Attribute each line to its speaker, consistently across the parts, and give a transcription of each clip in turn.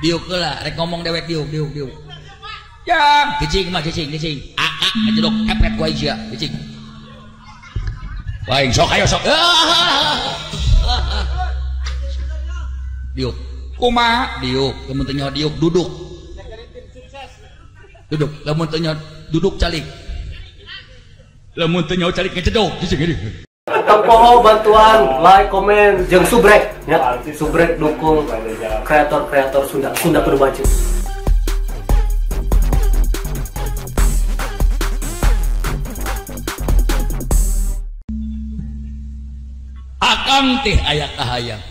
Speaker 1: Diuk heula rek ngomong dewek diuk diuk diuk. Jang, cicing mah cicing cicing. Aa ngajedog kepret ku aing sia, cicing. Waing sok ayo sok. Diuk. Kumaha? Diuk, lamun teu nyaho diuk duduk. Duduk, lamun teu nyaho duduk calik. Lamun teu nyaho calik ngejedog cicing ini.
Speaker 2: Tempoho bantuan, like, komen, jeung subrek ya. Subrek dukung kreator-kreator Sunda, Sunda kudu maju.
Speaker 1: Akang teh aya kahayang.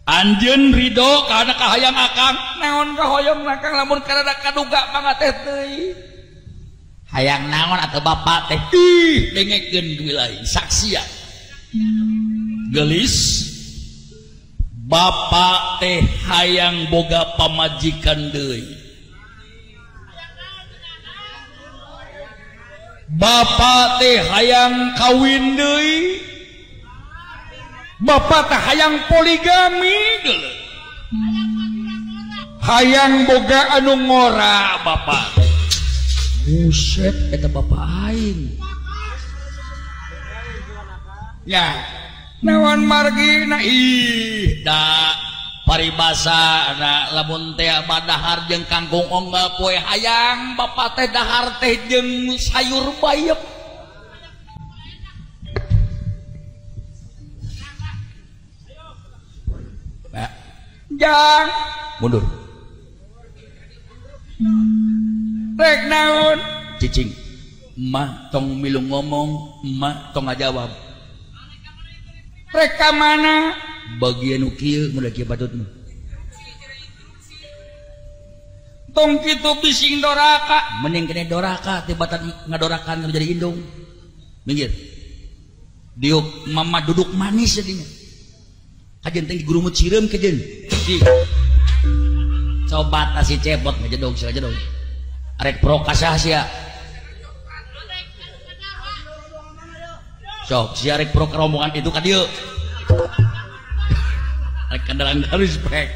Speaker 1: Anjeun ridho kana kahayang akang, naon kahoyong akang lamun karada kaduga mangga teh teuing. Hayang naon atau bapak teh ih dengekeun duwi lain saksian. Gelis bapak teh hayang boga pamajikan deui. Bapak teh hayang kawin deui. Bapak teh hayang poligami geuleuh. Hayang boga anu ngora bapak. Buset eta bapak aing. Ya, naon margina ih da paribasa na lamun teh badahar jeung kangkung onggal poe hayang bapak teh dahar teh jeung sayur bayem. Nah, jang mundur. Rek naon cicing emak tong milu ngomong emak tong ngajawab rek ka mana bagian nu kieu mun kieu patutna tong kitu bising doraka mending kene doraka tibatan ngadorakan jadi indung minggir diuk mama duduk manis jadinya kajen teh digurumut sireum kajen coba tah si cepot ngajedog si ngajedog arek prokasah sia sok sia arek pro rombongan itu ka dieu arek kandalan respect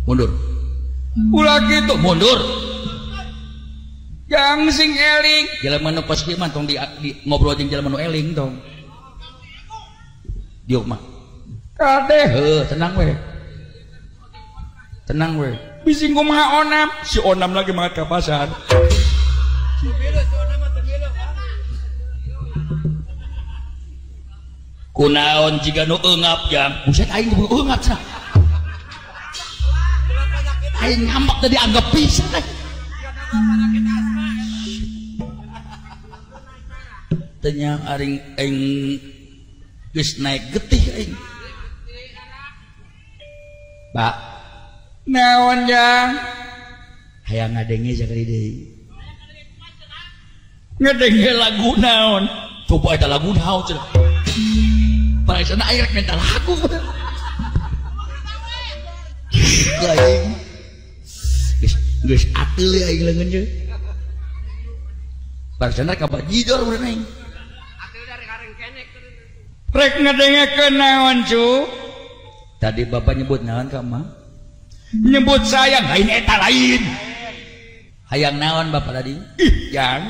Speaker 1: mundur ulah kitu mundur jang sing eling jelema nu kos kieu mah tong di ngobrol jeung jelema nu eling tong diuk mah kade heuh tenang we tenang we bising kumaha onam si onam lagi mangat ka pasar kunaon jiga nu eungap jang buset aing kudu eungap cenah aing ngambek teh dianggap pisan teh teh nya aring aing geus naik getih aing Pak naon jang hayang ngadenge sakali deui ngadenge lagu naon coba eta lagu naon cenah paraisana aing rek minta lagu aing geus geus ateul aing leungeun je paraisana ka bajidor urang aing rek ngadengekeun naon cu tadi bapak nyebut naon ka mah nyebut sayang lain eta lain hayang naon bapak tadi ih jang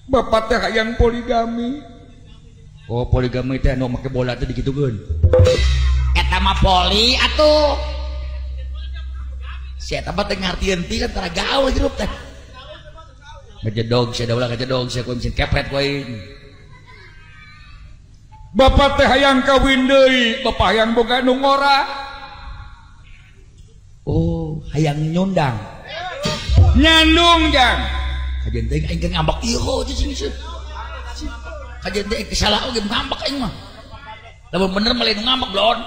Speaker 1: bapak teh hayang poligami oh poligami teh anu make bola teh digitukeun eta mah poli atuh si eta mah teh ngartieun pisan tara gaul hirup teh ngejedog sia daulah ngejedog sia ku mesin kepret ku aing bapak teh hayang kawin deui bapak hayang boga nu ngora. Oh, hayang nyundang. Nyandung jang. Kajen teh aing ngambek ieu cicing ieu. Kajen teh salah oge ngambek aing mah. Lamun bener mah lain ngambek blon.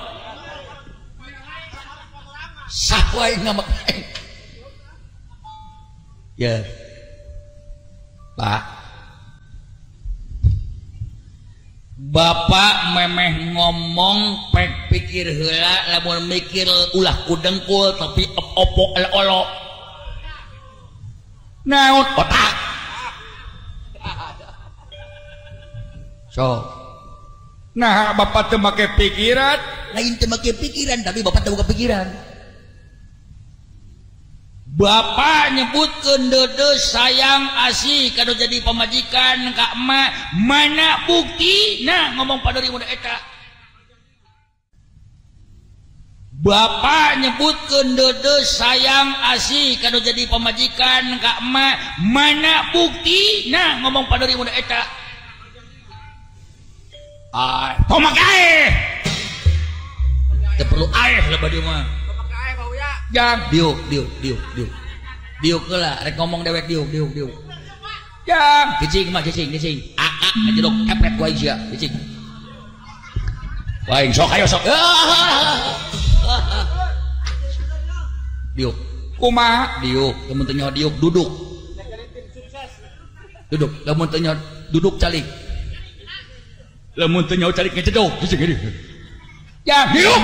Speaker 1: Sah wae ngambek aing. Ya. Pak. Bapak memeh ngomong pek pikir heula lamun mikir ulah ku dengkul tapi opo olo naon otak so nah bapak teu make pikiran Lain teu make pikiran tapi bapak teu boga pikiran. Bapak nyebutkeun deudeuh sayang asih kanu jadi pamajikan ka emak, mana bukti nah ngomong paderi mun eta. Bapak nyebutkeun deudeuh sayang asih kanu jadi pamajikan ka emak, mana bukti nah ngomong paderi mun eta. Ah, tomak ae. Teu perlu ae lah badieu mah. Jang diuk diuk diuk diuk. Diuk heula rek ngomong dewek diuk diuk diuk. Jang cicing mah cicing cicing. Aa ngajedog kepret ku aing sia cicing. Waing sok ayo sok. Diuk. Kumaha diuk lamun teu nyaho diuk duduk. Duduk lamun teu nyaho duduk calik. Lamun teu nyaho calik ngejedog cicing gini. Jang diuk.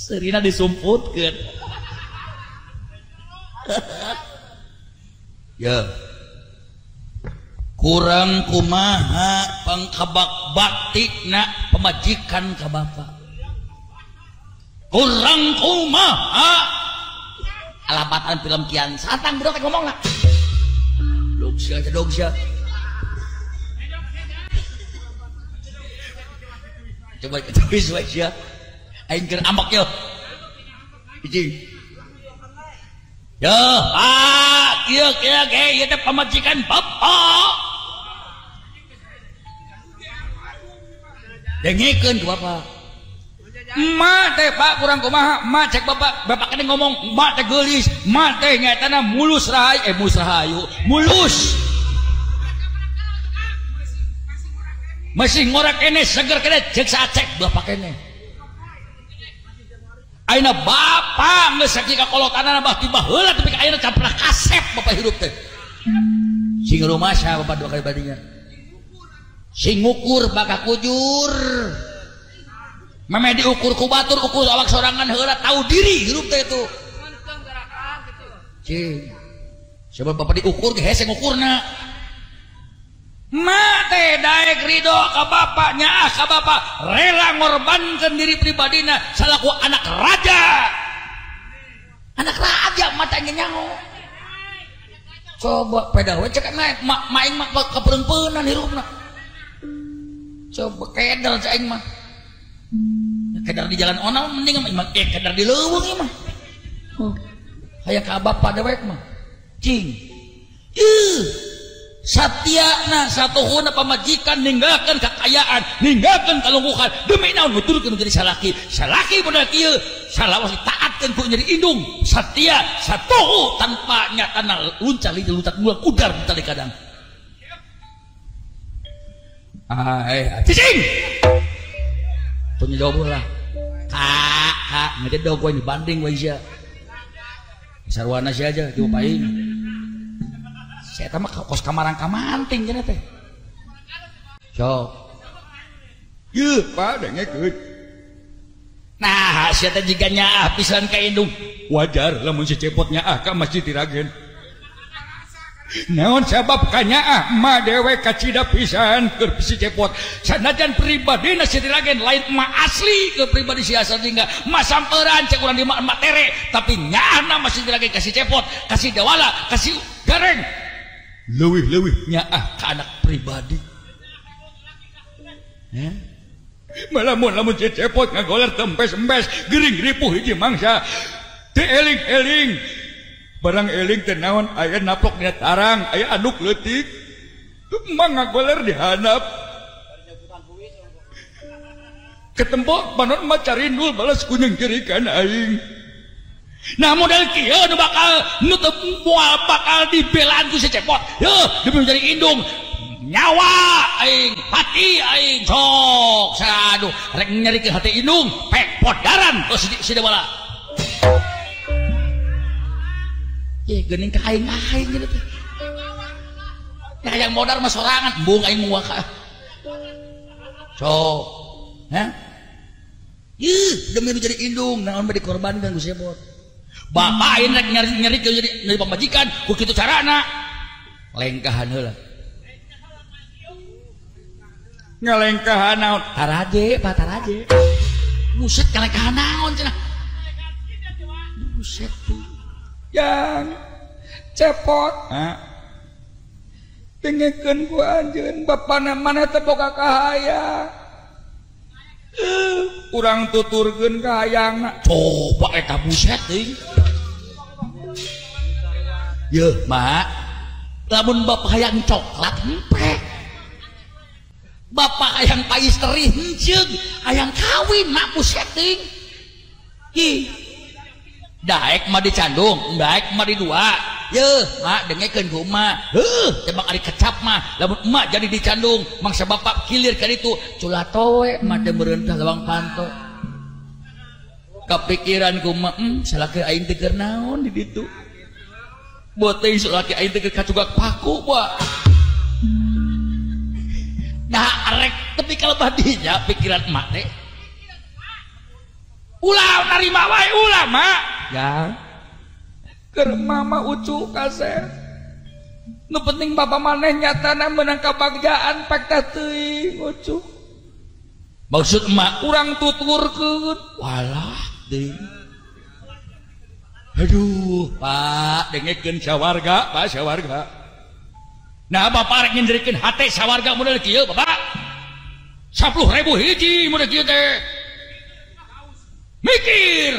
Speaker 1: Serina disumputkeun. Ya. Kurang kumaha pangkabak baktina pamajikan ka bapa. Kurang kumaha alabatan film Kian Santang budak teh ngomongna. Dog sia dog sia. Coba tulis we sia. Aing keur ambek yo. Hiji. Yo, ah, kieu kieu ge ieu teh pamajikan bapak. Dengekeun ku bapak. Emak teh Pak kurang kumaha, emak cek bapak, bapak kene ngomong, emak teh geulis, emak teh nyaetana mulus rahayu, mulus rahayu, mulus. Masih ngorak kene, seger kene, cek saacek bapak kene. Ayeuna bapak geus sakieu kakolotanana bah tiba heula tapi ka ayeuna can pernah kasep bapak hirup teh. Sing rumasa bapak dua kali badinya. Sing ngukur bakal kujur. Memeh diukur ku batur ukur awak sorangan heula tahu diri hirup teh itu. Cing. Sebab bapak diukur ge hese ngukurna. Mak teh daek ridho ka bapak nyaah ka bapak rela ngorbankeun diri pribadina salaku anak raja. Anak raja mata nyaho. Coba peda we cek naik mak maing mah kapeungpeunan hirupna. Coba kedel cek aing mah. Kedar di jalan onal mending mah kedar di leuweung ieu mah. Oh. Hayang ka bapak dewek mah. Cing. Ih. Satyana satuhuna pamajikan ninggalkan kekayaan, ninggalkan kalungguhan demi naon nuturkeun jadi salaki. Salaki model kieu salawas ditaatkeun ku jadi indung. Satya satuhu tanpa nyatana luncar luncat ngulang udar tali kadang. Ah, cicing. Punya jawab lah. Kak, kak, ngejedog we dibanding we sia. Sarwana sia aja jawab aing. Saya mah kos kamarang kamanting cenah teh. Sok. Yeuh, Pak dengekeun. Nah, sia teh jiga nyaah pisan ka indung. Wajar lamun si cepot nyaah ka Masjid Tiragen. Naon sabab kanyaah emak dewek kacida pisan keur si cepot. Sanajan pribadina si Tiragen lain emak asli ke pribadi si asal jingga. Emak samperan cek urang di emak tere, tapi nyaahna Masjid Tiragen kasih cepot, kasih dawala, kasih gareng. Leuwih-leuwih nyaah ka anak pribadi. Ya. Malah mun lamun si cepot ngagoler tempes-empes gering ripuh hiji mangsa. Teu eling-eling. Barang eling teh naon aya naplok dina tarang, aya anduk leutik. Mang ngagoler di handap. Ketempok panon mah carindul balas kunyeng jerikan aing. Nah model kieu nu bakal nu teu moal bakal dibelaan ku si cepot. Yeuh, demi menjadi indung nyawa aing, hati aing sok saduh rek nyarikeun hati indung, pek podaran terus si dewala. Ye geuning ka aing aing gitu teh. Nah yang modar mah sorangan, embung aing moal ka. Sok. Hah? Ih, demi nu jadi indung naon bae dikorbankeun ku sebot. Bapak aing rek nyari jadi pamajikan ku kitu carana. Lengkahan heula. Ngalengkahan naon? Taraje, Pak taraje. Buset kalengkahan naon cenah. Buset tuh. Yang cepot. Ha. Dengekeun ku anjeun bapana maneh teh boga kahayang. Urang tuturkeun kahayangna. Coba eta buset teuing. Yeuh, Mak. Lamun bapak hayang coklat hempek. Bapak hayang pais teri henceug, hayang kawin mak buset teuing. Hi. Daek mah dicandung, daek mah didua. Yeuh, mak dengekeun ku emak. Heuh, tembak ari kecap mah. Lamun emak jadi dicandung, mangsa bapak kilir ka ditu, culatowe emak teh meureun tah lawang panto. Kapikiran ku emak, salaki aing teh keur naon di ditu. Bote salaki aing teh keur kacugak paku bae. Nah, arek tapi kalau badinya pikiran emak teh. Ulah narima wae ulah, mak. Ya. Keur mama ucu kasep. Nu penting bapak maneh nyatana meunang kabagjaan pek teh teuing ucu. Maksud emak urang tuturkeun. Walah deui. Aduh, Pak, dengekeun sawarga, Pak sawarga. Nah, bapak rek nyenderikeun hate sawarga model kieu, Bapak. 10.000 hiji model kieu teh. Mikir.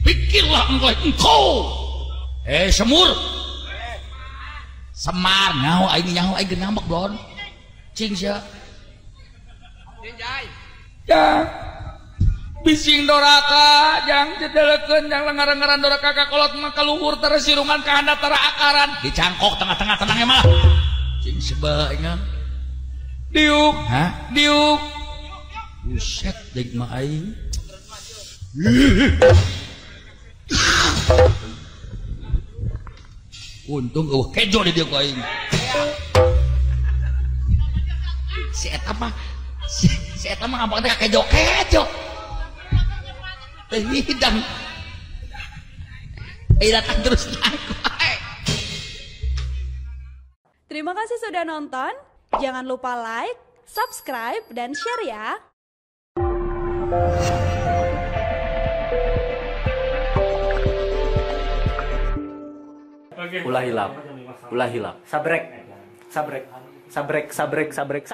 Speaker 1: Pikirlah engkau. Semur. Semar nyaho aing ngambek blon. Cing sia. Ya. Bising doraka jang jedelekeun jang lengar-lengaran doraka ka kolot mah kaluhur tara sirungan ka handap tara akaran. Dicangkok tengah-tengah tenang mah. Cing seba ingat. Diuk, hah? Diuk. Buset deuk mah aing. Untung eueuh kejo di dieu ku aing. Si eta mah si eta mah ngambek teh ka kejo-kejo. Teu hidang. Datang terus aku.
Speaker 3: Terima kasih sudah nonton. Jangan lupa like, subscribe, dan share ya.
Speaker 2: Ulah hilap, ulah hilap. Sabrek, sabrek, sabrek, sabrek, sabrek.